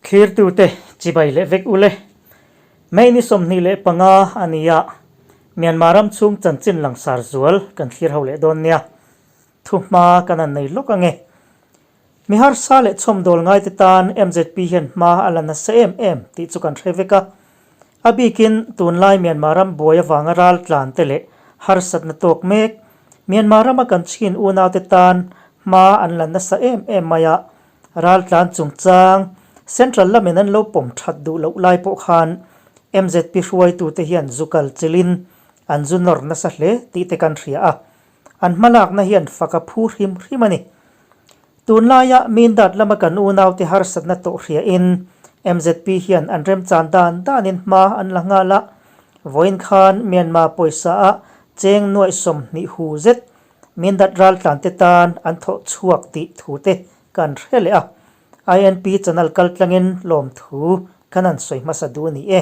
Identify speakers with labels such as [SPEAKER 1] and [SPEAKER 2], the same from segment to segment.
[SPEAKER 1] Thlirtute chibai leh vek ule. May ni 25 a ni a, Myanmar ram chhung chanchin langsar zual kan thlir ho leh dawn nia. Thuhma kan han nei lawk ange. Mi harsa leh chhawmdawl ngaite tan mzp hian hma a la nasa em em tih chu kan hre vek a. A bikin tunlai Myanmar ram buai avanga ral tlan te leh harsatna tawk mek Myanmar rama kan chin unaute tan hma an la nasa em em mai a. Ral tlan chungchang Central lamin an lo pawm that duh loh lai pawh khan mzp hruaitute hian zu kal chilhin an zu nawr nasa hle tih te kan hria a. An hmalakna hian fak a phu hrim hrim a ni. Tunlaia Mindat lama kan unaute harsatna tawh hriain mzp hian an remchan dan danin hma an la nghal a, vawiin khan Myanmar pawisa ah cheng nuaih 20 hu zet Mindat raltlante tan an thawh chhuak tih thute kan hre leh a, INP channel kaltlangin lawmthu kan han sawi hmasa duh a ni e.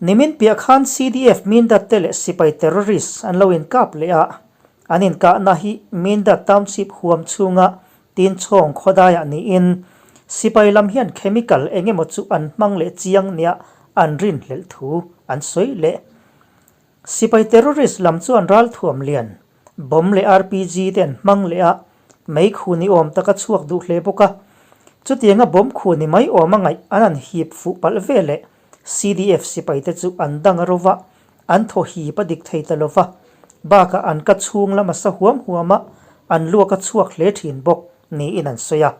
[SPEAKER 1] Nimin piah khan CDF Mindat te leh sipai terrorist an lo inkap leh a, an inkahna hi Mindat Township huam chhunga Tinchhawng khawdaiah niin sipai lam hian chemical eng emaw chu an hmang leh chiang nia an rinhlelh thu an sawi leh. Sipai terrorist lam chuan ralthuam lian, bomb leh RPG te an hmang leh a, mei khu ni awm tak a chhuak duh hle bawk a. Chutianga bomb khu ni mai awm a ngaih an han hip fuh palh ve leh CDF sipaite chu an dang a rova, an thaw hip a dik thei ta lova, bakah an ka chhung lam a sa huam huam a, an luak a chhuak hle thin bawk niin an sawi a.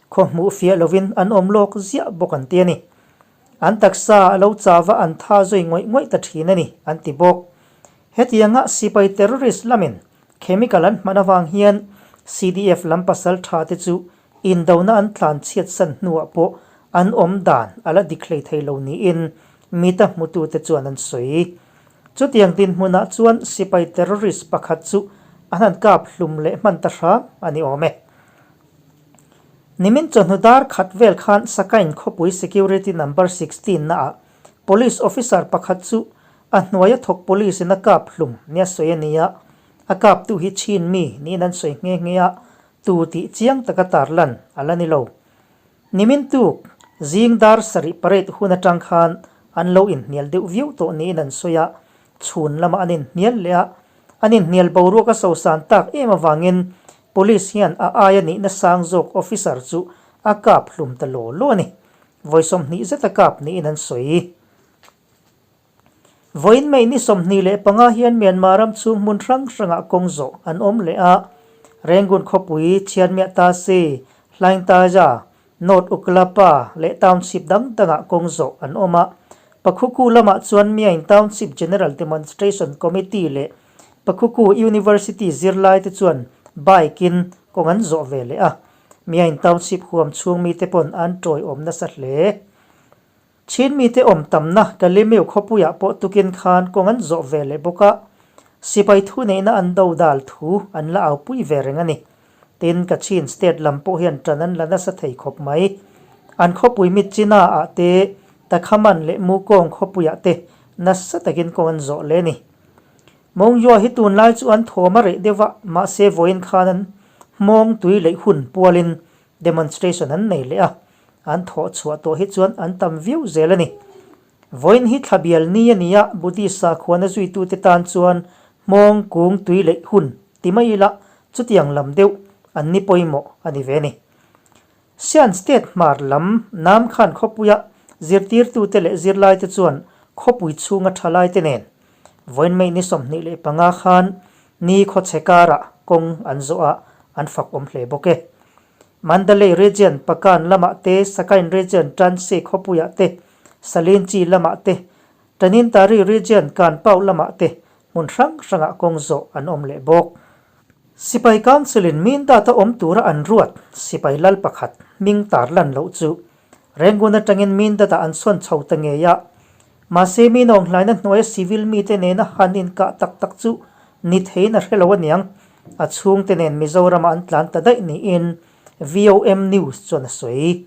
[SPEAKER 1] Khaw hmuh fiah lovin an awm lawk ziah bawk an ti a ni. An taksa a lo chava an tha zui ngawih ngawih ta thin a ni, an ti bawk. Hetianga sipai terrorist lamin chemical an hman avang hian CDF lam pasal tha te chu Indona an tlan chhiat san hnuah pawh an awm dan a la dik hlei thei lo niin mita hmutute chuan an sawi. Chutiang dinhmunah chuan sipai terrorist pakhat chu an han kap hlum leh hman ta hram a ni awm e. Nimin chawhnu dar khat vel khan Sakain khawpui security number 16 naah police officer pakhat chu a hnuaia thawk police in a kap hlum nia sawi a ni a, a kaptu hi Chin mi niin an sawi nghe nghe a, Tu tih chiang taka tarlan a la ni lo. Nimin tuk, zing dar sarih parade hun atang khan an lo inhnial deuh viau tawh niin an sawi a, chhun lamah an inhnial leh a, an inhnial boruak a sosan tak em avangin Police hian a aia nihna sang zawk officer chu a kap hlum ta law law a ni. Vawi 20 zet a kap niin an sawi. Vawiin May ni 25 hian Myanmar ram chhung hmun hrang hrangah kawng zawh an awm leh a, Rangoon khawpui, Chianmiah Tasi, Hlaingtaja, North Uklapa leh township dang dangah kawng zawh an awm a. Pakhuku lamah chuan Myain Township General Demonstration Committee leh Pakhuku University zirlaite chuan bike-in kawng an zawh ve leh a. Myain Township huam chhung mite pawn an tawiawm nasa hle. Chin mite awm tamna Kalemeu khawpuiah pawh tukin khan kawng an zawh ve leh bawk a, sipai thuneihna an do dal thu an la aupui ve reng a ni. Tin, Kachin state lam pawh hian ṭan an la nasa thei khawp mai. An khawpui Myitkyina ah te, Takhaman leh Mukawng khawpuiah te nasa takin kawng an zawh leh a ni. Mawngzua hi tunlai chu an thawm a reh deuh a, mahse vawiin khan an hmawng tui leih hun pualin demonstration an nei leh a, An thawh chhuah tawh hi chuan an tam viau zel a ni. Vawiin hi thla bial ni a ni a, Buddhist sakhuana zuitute tan chuan hmawng kung tui leih hun ti mai ila chutiang lam deuh an ni pawimawh a ni ve a ni. Sian State hmar lam Nam Khan khawpuia zirtirtute leh zirlaite chuan khawpui chhunga thalaite nen vawiin May ni 25 khan ni khawchhe karah kawng an zawh a, an fakawm hle bawk e. Mandalay Region Pakan lamah te, Sakain Region Tansi khawpuiah te, Salinchi lamah te, Tanintari Region Kanpau lamah te hmun hrang hrangah kawng zawh an awm leh bawk. Sipai Council-in Mindata awm tura an ruat sipai lal pakhat hming tar lan loh chu Rangoon atangin Mindata an sawn chho ta ngei a. Mahse mi nawnghlaina hnuaia civil mite nena han inkah tak tak chu ni theiin a hre lo aniang. A chhungte nen Mizoramah an tlan ta daih niin VOM News chuan a sawi.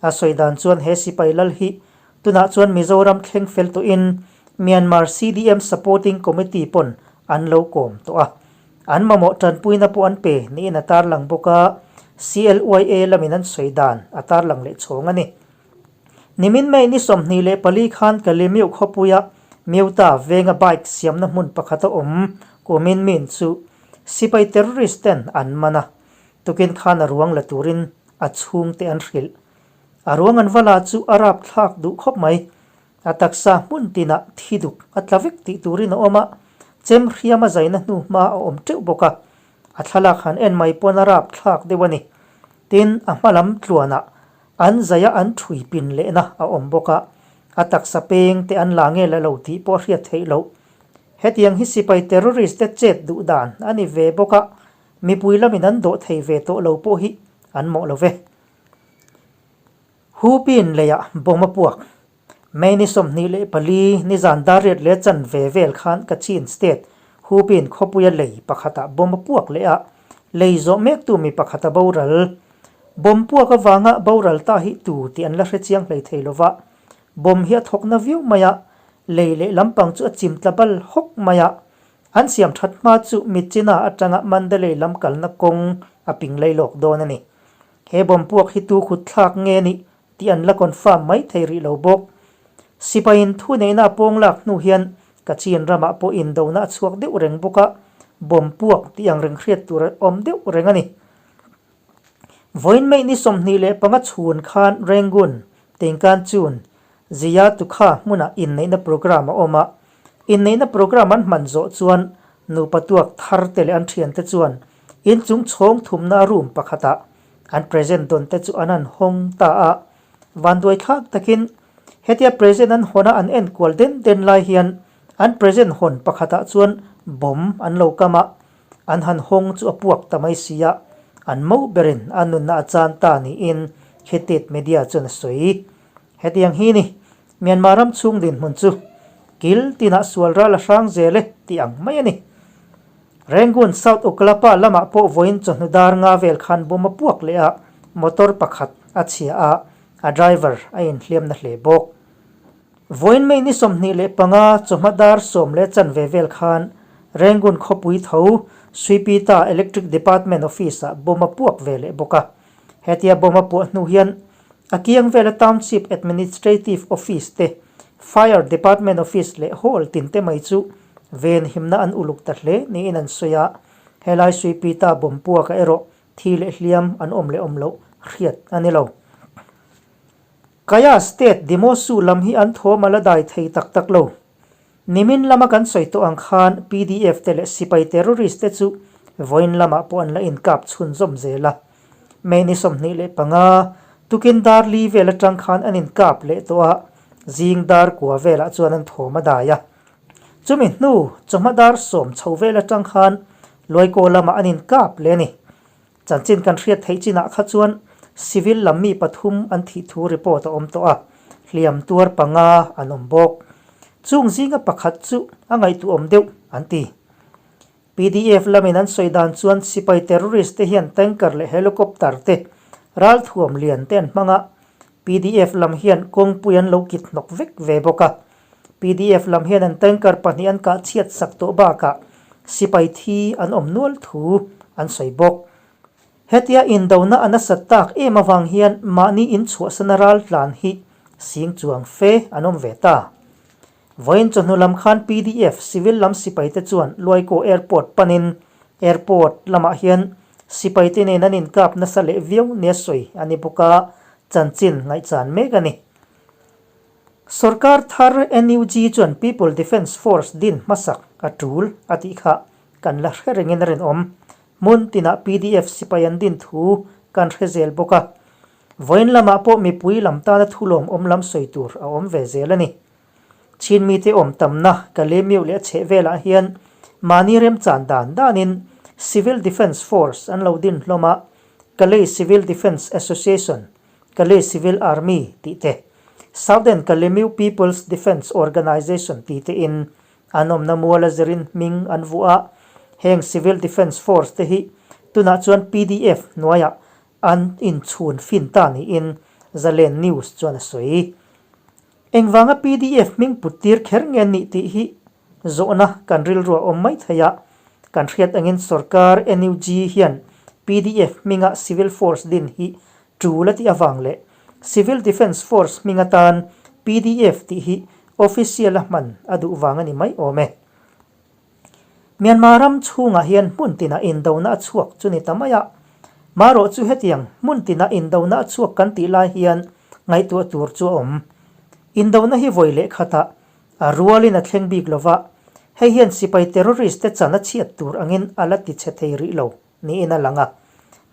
[SPEAKER 1] A sawi dan chuan he sipai lal hi tunah chuan Mizoram thleng fel tawhin Myanmar CDM Supporting Committee pawn an lo kawm tawh a. An mamawh tanpuina pawh an pe niin a tarlang bawk a. CLYA lamin an sawi dan a tarlang leh chhawng a ni. Nimin May ni 24 khan Kalemiu khawpuia Mewta venga bike siamna hmun pakhat a awm kumin min chu sipai terrorist ten an man a, tukin khan a ruang la turin a chhungte an hrilh. A ruang an va la chu a rapthlak duh khawp mai. A taksa hmun tinah thi duk a tla vek tih turin a awm a, chem hriam a zaina hnu hma a awm teuh bawk a, a thlalak han en mai pawn a rapthlak deuh a ni. Tin, a hma lam tluanah an zaia an thui pin lehna a awm bawk a, a taksa peng te an la nge la lo tih pawh a hriat theih loh. Hetiang hi sipai terrorist te chet duh dan a ni ve bawk a, mipui lamin an dawh thei ve tawh lo pawh hi an mawh lo ve. Hupin leiah bomb a puak. May ni 24 nizan dar riat leh chanve vel khan Kachin State Hupin khawpuia lei pakhatah bomb a puak leh a, lei zawh mektu mi pakhat a boral. Bomb puak avanga boral ta hi tu tih an la hre chiang hlei thei lova, bomb hi a thawk na viau mai a, lei leh lampang chu a chim tla bal hawk mai a. An siam that hma chu Myitkyina atanga Mandalay lam kalna kawng a ping lei lawk dawn a ni. He bomb puak hi tu khut thlak nge nih tih an la confirm mai thei rih lo bawk. Sipaiin thu neihna a pawng lak hnu hian Kachin ramah pawh indona a chhuak deuh reng bawk a, bomb puak tih ang reng hriat tur a awm deuh reng a ni. Vawiin May ni 25 chhun khan Rangoon, Tengkanchun, Zia Tukha hmunah inneihna programme a awm a, inneihna programme an hman zawh chuan nupa tuak thar te leh an thiante chuan inchung chhawng thumna room pakhatah an present dawn te chu an han hawng ta a, vanduai thlak takin hetia present an hawn a an enkual den den lai hian an present hawn pakhatah chuan bomb an lo kam a, an han hawng chu a puak ta mai si a, an mo berin a nunna a chan ta niin Khetit Media chuan a sawi. Hetiang hi ni, Myanmar ram chhung dinhmun chu kil tinah sual ral a hrang zel e tih ang mai a ni. Rangoon South Uklapa lamah pawh vawiin chawhnu dar nga vel khan bomb a puak leh a, motor pakhat a chhia a, a driver a inhliamna hle bawk. Vawiin May ni 25 chawhma dar sawm leh chanve vel khan Rangoon khawpui tho Suipita Electric Department Office-ah bomb a puak ve leh bawk a. Hetia bomb a puah hnu hian a kiang vela Township Administrative Office te, Fire Department Office leh Hall tin te mai chu venhimna an uluk ta hle niin an sawi a, helai Suipita bomb puakah erawh thi leh hliam an awm leh awm loh hriat a ni lo. Kaya State Dimosu lam hi an thawm a la dai thei tak tak lo. Nimin lama kan sawi tawh ang khan pdf te leh sipai terrorist te chu vawiin lamah pawh an la inkap chhunzawm zel a. May ni 25, tukin dar li vel atang khan an inkap leh tawh a, zing dar kua velah chuan an thawm a dai a. Chumi hnu chawhma dar sawm chho vel atang khan Luaikaw lamah an inkap leh a ni. Chanchin kan hriat theih chinah kha chuan civil lam mi pathum an thih thu report a awm tawh a, hliam tuar panga an awm bawk. Chung zinga pakhat chu a ngaihtuahawm deuh an ti. PDF lamin an sawi dan chuan sipai terrorist te hian tanker leh helicopter te ralthuam lian te an hmang a, PDF lam hian kawngpui an lo kit hnawk vek ve bawk a. PDF lam hian an tanker pahnih an kah chhiat sak tawh bakah sipai thi an awm nual thu an sawi bawk. Hetia indona a nasat tak em avang hian mahni inchhuahsana ral tlan hi sing chuang fe an awm ve ta. Vawiin chawhnu lam khan PDF civil lam sipaite chuan Luaikaw Airport panin airport lamah hian sipaite nen an inkap nasa leh viau nia sawi a ni bawk a, chanchin ngaihchan mek a ni. Sorkar thar NUG chuan People Defence Force din hmasak a tul a tih kha kan la hre rengin a rinawm. Hmun tinah pdf sipai an din thu kan hre zel bawk a. Vawiin lamah pawh mipui lam tana thulawm awm lam sawi tur a awm ve zel a ni. Chin mite awm tamna Kalemiu leh a chheh velah hian mahni remchan dan danin Civil Defence Force an lo din hlawm a, Kalay Civil Defence Association Kalay Civil Army tih te, Southern Kalemiu People's Defence Organization tih te in an awmna muala zirin hming an vuah a, heng Civil Defence Force te hi tunah chuan pdf hnuaiah an inchhun fin ta niin Zalen News chuan a sawi. Engvanga pdf hming put tir kher nge nih tih hi zawhna kan rilru a awm mai thei a, kan hriat angin sorkar NUG hian. PDF hminga Civil Force din hi tul a tih avang leh Civil Defence Force hming atan PDF tih hi official a hman a duh vang a ni mai awm e. Myanmar ram chhungah hian hmun tinah indona a chhuak chu ni ta mai a. Marawh chu hetiang hmun tinah indona a chhuak kan tih lai hian ngaihtuah tur chu a awm. Indona hi vawi leh khatah a rualin a thleng bik lo va, hei hian sipai terrorist te chan a chhiat tur angin a la ti chhe thei rih lo niin a lang a.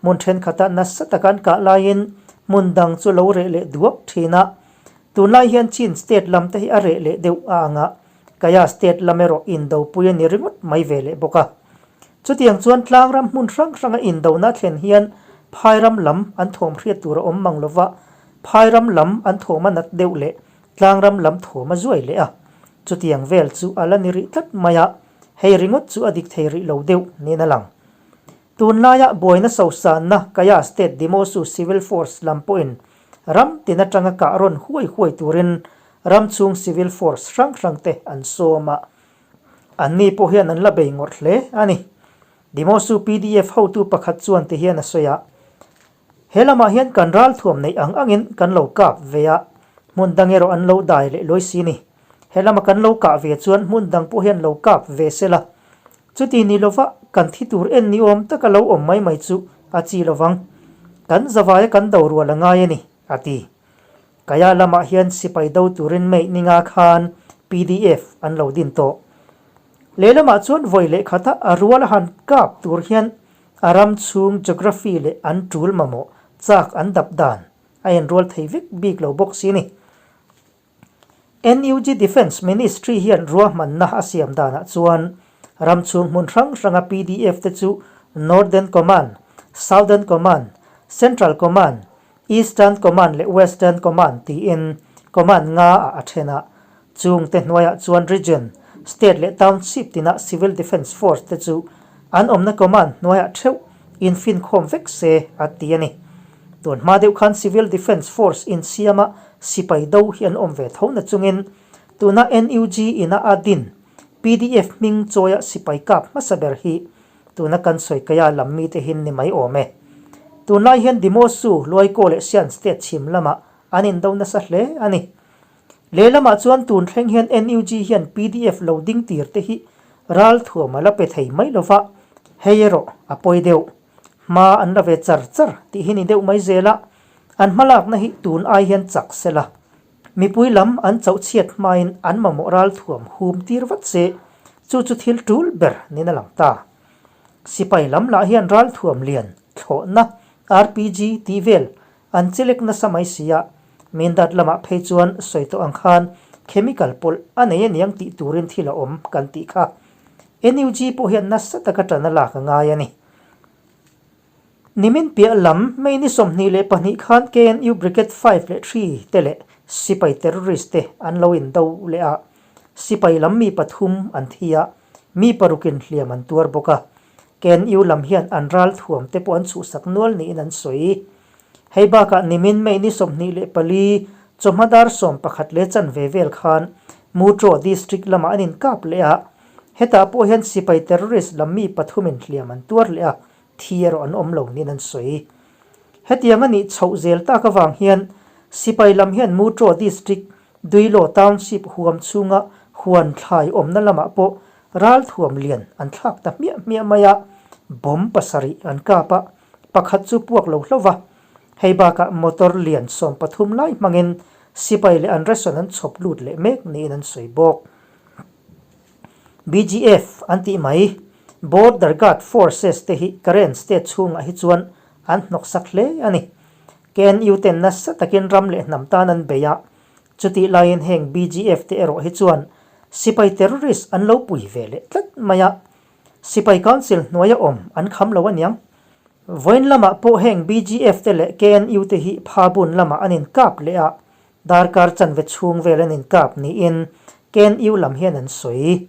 [SPEAKER 1] Hmun thenkhatah nasa taka an kah laiin hmun dang chu lo reh leh duak thin a. Tunlai hian Chin state lam te hi a reh leh deuh a ang a, Kaya state lam erawh indopui a ni ringawt mai ve leh bawk a. Chutiang chuan tlangram hmun hrang hranga indona thlen hian phairam lam an thawm hriat tur a awm mang lo va, phairam lam an thawm a nat deuh leh tlangram lam thawm a zuai leh a. Chutiang vel chu a la ni rih tlat mai a, hei ringawt chu a dik thei rih lo deuh niin a lang. Tunlaia buaina sosanna Kaya State Demosu Civil Force lam pawhin ram tin atanga kah rawn huai huai turin ram chhung civil force hrang hrang te an sawm a, anni pawh hian an la bei ngawrh hle a ni. Demosu pdf hotu pakhat chuan ti hian a sawi a, He lamah hian kan ralthuam neih ang angin kan lo kap ve a, hmun dang erawh an lo dai leh lawi si ni. He lama kan lo kah ve chuan hmun dang pawh hian lo kap ve se la. Chuti ni lova kan thi tur en ni awm taka lo awm mai mai chu a chi lovang. Kan zavaia kan do rual a ngai a ni, a ti. Kaya lamah hian sipai do turin May ninga khan pdf an lo din tawh. Lehlamah chuan vawi leh khata a rual a han kap tur hian a ram chhung geography leh an tul mamawh chak an dap dan a enrual thei vek bik lo bawk si ni. NUG Defence Ministry hian ruahmanna a siam danah chuan ram chhung hmun hrang hranga pdf te chu Northern Command, Southern Command, Central Command, Eastern Command leh Western Command tiin Command nga ah a then a. Chung te hnuaiah chuan Region, State leh Township tinah Civil Defence Force te chu an awmna Command hnuaiah theuh infinkhawm vek se a ti a ni. Tun hma deuh khan Civil Defence Force insiama sipai do hi an awm ve tho na chungin tuna NUG ina a din pdf hming chawia sipai kap hmasa ber hi tuna kan sawi kaia lam mite hin ni mai awm e. Tunlai hian Dimosu, Luaikaw leh Sian State chhim lamah an indo nasa hle a ni. Lehlamah chuan tun thleng hian NUG hian pdf lo ding tir te hi ralthuam a la pe thei mai lova, hei erawh a pawi deuh. Hma an la ve char char tih hi ni deuh mai zel a, an hmalakna hi tun ai hian chak se la. Mipui lam an chauh chhiat hmain an mamawh ralthuam hum tir vat se, chu chu thil tul ber niin a lang ta. Sipai lam lah hian ralthuam lian, thlawhna, RPG tih vel an chelek nasa mai si a, Mindat lamah phei chuan sawi tawh ang khan chemical pawlh a nei aniang tih turin thil a awm kan tih kha. NUG pawh hian nasa taka ṭan a lak a ngai a ni. Nimin piah lam May ni 22 khan KNU Brigade 5 leh 3 te leh sipai terrorist te an lo indo leh a, sipai lam mi pathum an thi a, mi parukin hliam an tuar bawk a. KNU lam hian an ral thuam te pawh an chhuhsak nual niin an sawi. Hei bakah nimin May ni 24 chawhma dar 11 leh chanve vel khan Mutro District lamah an inkap leh a, hetah pawh hian sipai terrorist lam mi pathumin hliam an tuar leh a, thi erawh an awm lo niin an sawi. Hetiang a nih chhoh zel tak avang hian sipai lam hian Mutro District Duilo Township huam chhunga huan thlai awmna lamah pawh ralthuam lian an thlak ta hmiah hmiah mai a, bomb pasarih an kap a, pakhat chu puak lo hlauh va. Hei bakah motor lian 13 lai hmangin sipai leh an ration an chhawp lut leh mek niin an sawi bawk. BGF an tih mai, Border Guard Forces te hi Karen state chhungah hi chuan an hnawksak hle a ni. KNU ten nasa takin ram leh hnam tan an bei a, chutih laiin heng BGF te erawh hi chuan sipai terrorist an lo pui ve leh tlat mai a, sipai council hnuaia awm an kham lo aniang. Vawiin lamah pawh heng BGF te leh KNU te hi Phabun lamah an inkap leh a, Darkar chanve chhung vel an inkap niin KNU lam hian an sawi.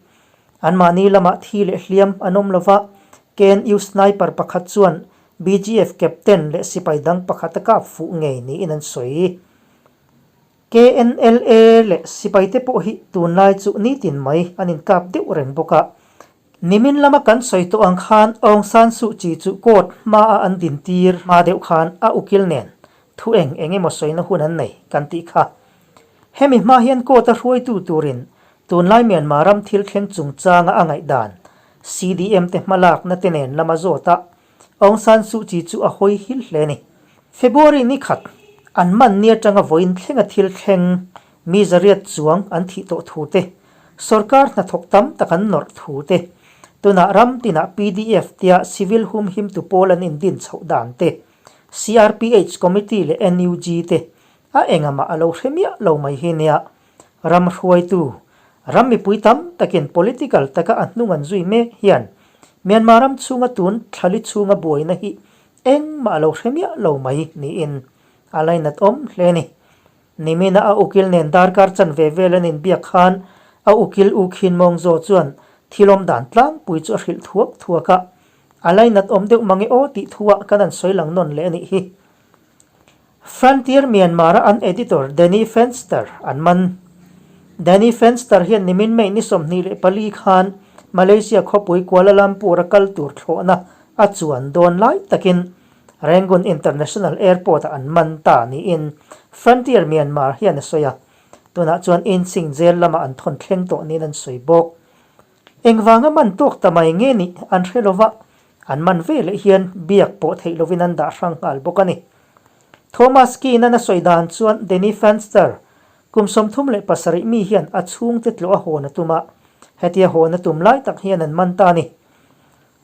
[SPEAKER 1] Anmahni lamah thi leh hliam an awm lova, KNU sniper pakhat chuan BGF captain leh sipai dang pakhat a kap fuh ngei niin an sawi. KNLA leh sipaite pawh hi tunlai chu nitin mai an inkap deuh reng bawk a. Nimin lama kan sawi tawh ang khan Aung San Suu Kyi chu court hmaa an dintir hma deuh khan a ukil nen thu eng eng emaw sawina hun an nei kan tih kha. Hemi hma hian court a hruaitu turin tunlai Myanmar ram thil thleng chungchanga a ngaihdan CDM te hmalakna te nen lama zawt a Aung San Suu Kyi chu a hawi hil hle a ni. February ni khat an man ni atanga vawiin thlenga thil thleng mi zariat chuang an thih tawh thu te, sorkar hnathawk tam tak an nawrh thu te, tunah ram tinah pdf tia civil humhimtu pawl an indin chhoh dan te, CRPH committee leh NUG te a engahmah a lo hre miah lo mai hi nia. Ram hruaitu, ram mipui tam takin political taka a hnung an zui mek hian Myanmar ram chhunga tun thlali chhunga buaina hi engmah a lo hre miah lo mai niin a lainat awm hle a ni. Nimina a ukil nen darkar chanve vel an inbiak khan a ukil U Khin Mawng Zaw chuan thil awm dan tlangpui chu a hrilh thuak thuak a, a lainat awm deuh mange aw tih thuah kan an sawi lang nawn leh a nih hi. Frontier Myanmar-a an editor Danny Fenster an man. Danny Fenster hian nimin May ni 24 khan Malaysia khawpui Kuala Lumpur-a kal tur thlawhna a chuan dawn lai takin Rangoon International Airport-ah an man ta niin Frontier Myanmar hian a sawi a, tunah chuan Insein jail lamah an thawn thleng tawh niin an sawi bawk. Engvanga man tawk ta mai nge nih an hre lova, an man ve leh hian biak pawh theih lovin an dah hrang nghal bawk a ni. Thomas Keane-an a sawi dan chuan Danny Fenster, kum 37 mi hian a chhungte tlawh a hawn a tum a, hetia hawn a tum lai tak hian an man ta a ni.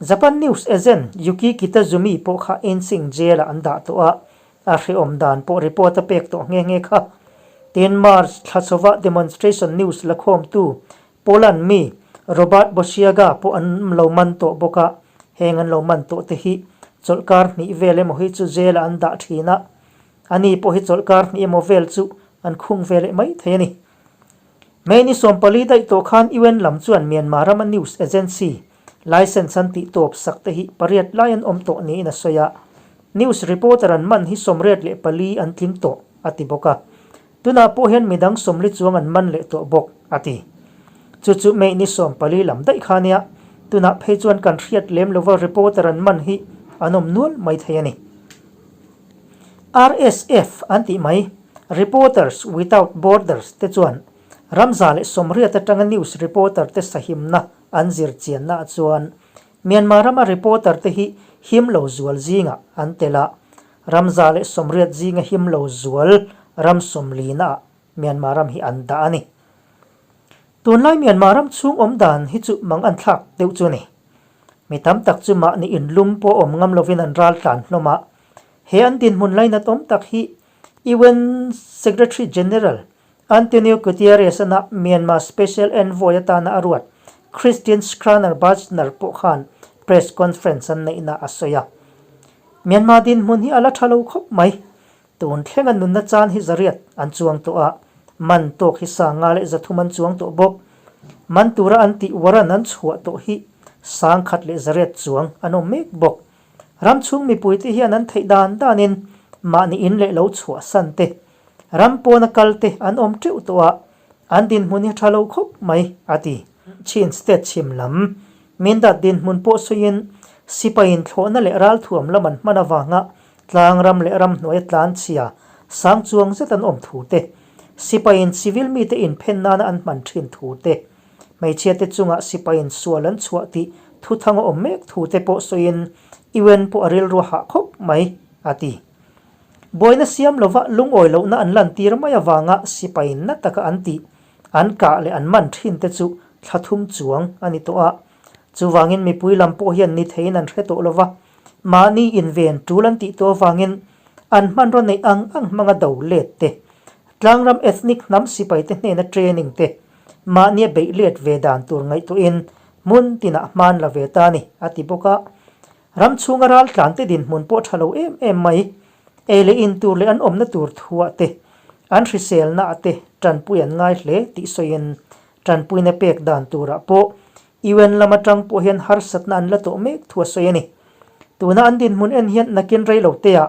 [SPEAKER 1] Japan news agent Yuki Kitazumi pawh kha Insein jail-ah an dah tawh a, a hrehawm dan pawh report a pek tawh nghe nghe kha. Tin, March thla chhova demonstration news la khawmtu Poland mi Robert Bosiaga pawh an lo man tawh bawk a, heng an lo man tawh te hi chawlhkar hnih vel emaw hi chu jail ah an dah thin a, ani pawh hi chawlhkar hnih emaw vel chu an khung ve leh mai thei a ni. May ni 14 daih tawh khan UN lam chuan Myanmar rama news agency license an tih tawp sak te hi pariat lai an awm tawh niin a sawi a, news reporter an man hi 84 an tling tawh a ti bawk a. Tunah pawh hian midang sawmli chuang an man leh tawh bawk, a ti. Chu chu May ni 14 lam daih kha nia, tunah phei chuan kan hriat lem lova reporter an man hi an awm nual mai thei a ni. RSF an tih mai, Reporters Without Borders te chuan ramza leh 80 atanga news reporter te sahimna an zir chiannaah chuan Myanmar rama reporter te hi him lo zual zingah an tel a, Ram 180 zinga him lo zual ram 40 ah Myanmar ram hi an dah a ni. Tunlai Myanmar ram chhung awm dan hi chu mang an thlak deuh chu a ni. Mi tam tak chu mahni inlum pawh awm ngam lovin an ral tlan hlawm a. He an dinhmun lainat awm tak hi UN Secretary General Antonio Guterres ana Myanmar Special Envoy atana a ruat Christian Schraner Burgener pawh khan press conference an neihna a sawi a. Myanmar dinhmun hi a la tha lo khawp mai. Tun thlenga nunna chan hi 800 an chuang tawh a, man tawk hi 330 an chuang tawh bawk. Man tura an tih warrant an chhuah tawh hi 1100 chuang an awm mek bawk. Ram chhung mipuite hian an theih dan danin mahni in leh lo chhuahsan te, Ram pawna kal te an awm teuh tawh a, an dinhmun hi a tha lo khawp mai, a ti. Chin State chhim lam Mindat dinhmun pawh sawiin sipaiin thlawhna leh ralthuam lam an hman avanga tlang ram leh ramhnuaia tlanchhia sang chuang zet an awm thu te, sipaiin civil mite inphen nana an hman thin thu te, hmeichhiate chungah sipaiin sual an chhuah tih thuthang a awm mek thu te pawh sawiin UN pawh a rilru a hah khawp mai, a ti. Buaina siam lova lungawi lohna an lantir mai avanga sipai na taka an tih, an kah leh an man thin te chu thla thum chuang a ni tawh a. Chuvangin mipui lam pawh hian ni theiin an hre tawh lova, mahni inven tul an tih tawh avangin an hmanraw neih ang ang hmanga do let te, tlangram ethnic hnam sipai te hnena training te, mahnia beih let ve dan tur ngaihtuahin hmun tinah hman la ve ta a ni, a ti bawk a. Ram chhunga raltlante dinhmun pawh tha lo em em mai. Ei leh in tur leh an awmna tur thuah te, an hriselnaah te tanpui an ngai hle tih sawiin tanpuina pek dan turah pawh UN lam atang pawh hian harsatna an la tawh mek thu a sawi a ni. Tuna an dinhmun en hian nakin rei lo teah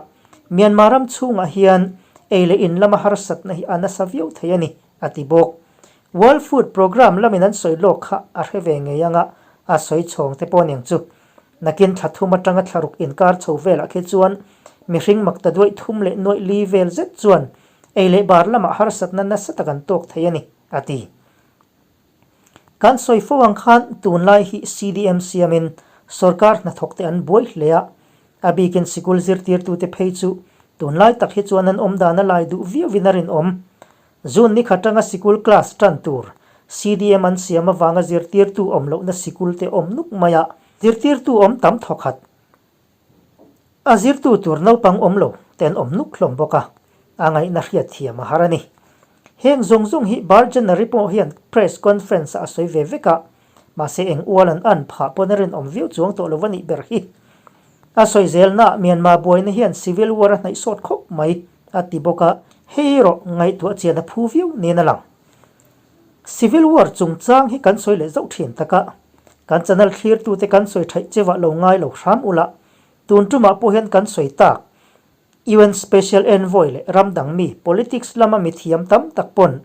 [SPEAKER 1] Myanmar ram chhungah hian ei leh in lama harsatna hi a nasa viau thei a ni, a ti bawk. World Food Programme lamin an sawi lawk kha a hre ve ngei anga. A sawi chhawng te pawh aniang chu. Nakin thla thum atanga thla ruk inkar chho velah khi chuan mihring mak ta duaih thum leh nuaih li vel zet chuan ei leh bar lamah harsatna nasa tak an tawk thei a ni, a ti. Kan sawi fo ang khan tunlai hi CDM siamin sorkar hnathawk te an buai hle a, a bikin sikul zirtirtute phei chu tunlai tak hi chuan an awm dan a lai duh viauin a rinawm. June ni khat atanga sikul class tan tur CDM an siam avanga zirtirtu awm lohna sikul te awm nuk mai a, zirtirtu awm tam thawkhat A zirtu tur naupang awm lo te an awm nuk hlawm bawk a, a ngaihna hriat thiam a har a ni. Heng zawng zawng hi Barjanary pawh hian press conference ah a sawi ve vek a, mahse eng ual an an phah pawn a rinawm viau chuang tawh lo a nih ber hi. A sawi zelnaah Myanmar buaina hian civil war a hnaih sawt khawp mai a ti bawk a, hei erawh ngaihtuah chian a phu viau niin a lang. Civil war chungchang hi kan sawi leh zauh thin tak a, kan channel thlirtute kan sawi thaih chevah lo ngai lo hram ula, tun tumah pawh hian kan sawi tak. UN Special Envoy leh ram dang mi politics lama mi thiam tam tak pawn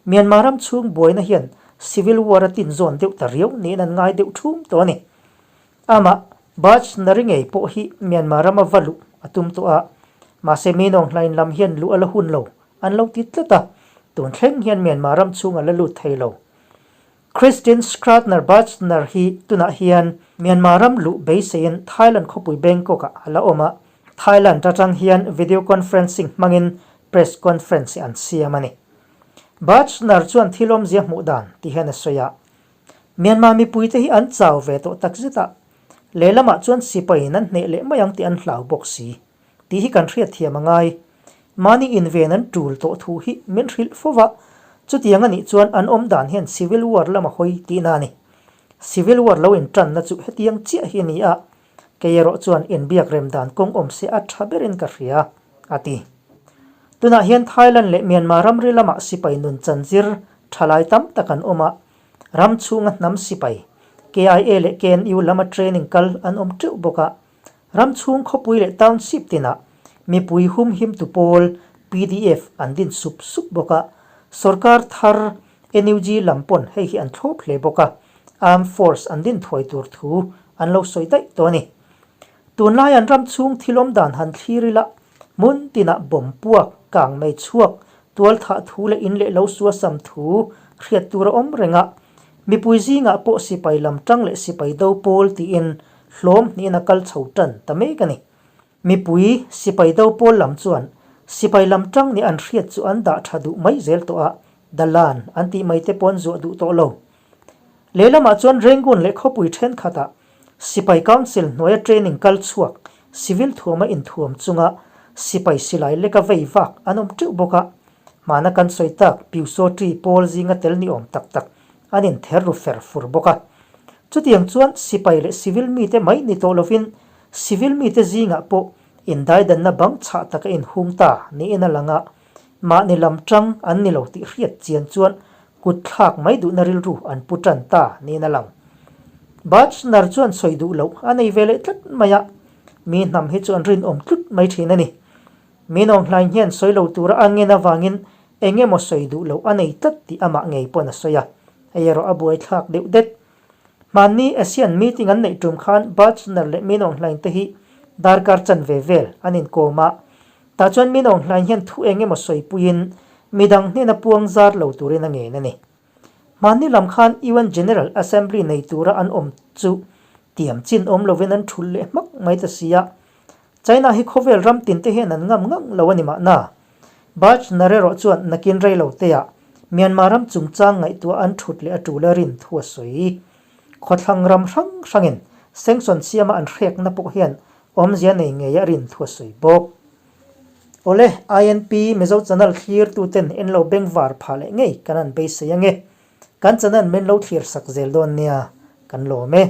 [SPEAKER 1] Myanmar ram chhung buaina hian civil war a tin zawn deuh ta riau niin an ngai deuh thum tawh a ni. Amah Bach Nari ngei pawh hi Myanmar rama va luh a tum tawh a, mahse Minawng hlain lam hian luh a la hun lo An lo ti tlat a, tun thleng hian Myanmar ram chhung a la lut thei lo. Christine Schraner Burgener hi tunah hian Myanmar ram luh beiseiin Thailand khawpui Bangkok ah a la awm a, Thailand atang hian video conferencing hmangin press conference hi an siam a ni. Burgener chuan thil awmzia hmuh dan ti hian a sawi a, Myanmar mipuite hi an chau ve tawh takzet a, lehlamah chuan sipaiin an hneh leh mai ang tih an hlau bawk si. Tih hi kan hriat thiam a ngai. Mahni inven an tul tawh thu hi min hrilh fo va, chutiang a nih chuan an awm dan hian civil war lama hawi tihna a ni. Civil war lo intanna chu hetiang chiah hi a ni a, kei erawh chuan inbiak rem dan kawng awm se a tha berin ka hria, a ti. Tunah hian Thailand leh Myanmar ramri lamah sipai nun chanzir thalai tam tak an awm a, ram chhunga hnam sipai, KIA leh KNU lama training kal an awm teuh bawk a, Ram chhung khawpui leh township tinah mipui humhimtu pawl, pdf, an din sup sup bawk a, sorkar thar NUG lam pawn hei hi an thlawp hle bawk a, armed force an din thuai tur thu an lo sawi daih tawh a ni. Tunlai an ram chhung thil awm dan han thlir ila, hmun tinah bomb puak, kang mei chhuak, tual thah thu leh in leh lo suasam thu hriat tur a awm reng a, mipui zingah pawh sipai lam tang leh sipai do pawl tiin hlawm hnihin a kal chho tan ta mek a ni. Mipui sipai do pawl lam chuan sipai lam tang nih an hriat chu an dah tha duh mai zel tawh a, Dalan an tih mai te pawh an zuah duh tawh lo. Lehlamah chuan Rangoon leh khawpui thenkhatah sipai council hnuaia training kal chhuak civil thuama inthuam chunga sipai silai leka vei vak an awm teuh bawk a, hmana kan sawi tak Pyusawṭi pawl zinga tel ni awm tak tak an inther ru fer fur bawk a. Chutiang chuan sipai leh civil mite mai ni tawh lovin civil mite zingah pawh indaidanna bang chhah taka inhung ta niin a lang a, mahni lam tang an ni lo tih hriat chian chuan kut thlak mai duhna rilru an pu tan ta niin a lang. Bachner chuan sawi duh loh a nei ve leh tlat mai a, mi hnam hi chu an rinawm tlut mai thin a ni. Min awng hlain hian sawi lo tura a ngen avangin eng emaw sawi duh loh a nei tlat tih amah ngei pawn a sawi a, hei erawh a buaithlak deuh det. Hmanni ASEAN meeting an neih tum khan Bachner leh Min Aung Hlaing te hi darkar chanve vel an inkawm a, tah chuan Min Aung Hlaing hian thu eng emaw sawipuiin midang hnena puang zar lo turin a ngen a ni. Hmanni lam khan UN General Assembly nei tura an awm chu tiam chin awm lovin an thul leh hmak mai ta si a, China hi khawvel ram tin te hian an ngam ngang lo a ni mahna. Bachner erawh chuan nakin rei lo teah Myanmar ram chungchang ngaihtuah an thut leh a tul a rin thu a sawi. Khawthlang ram hrang hrangin sanction siama an hrekna pawh hian awmzia nei ngei a rin thu a sawi bawk. Awle, INP Mizo channel thlirtuten en lo bengvar phah leh ngei kan han beisei ange. Kan channel min lo thlir sak zel dawn nia, kan lawm e.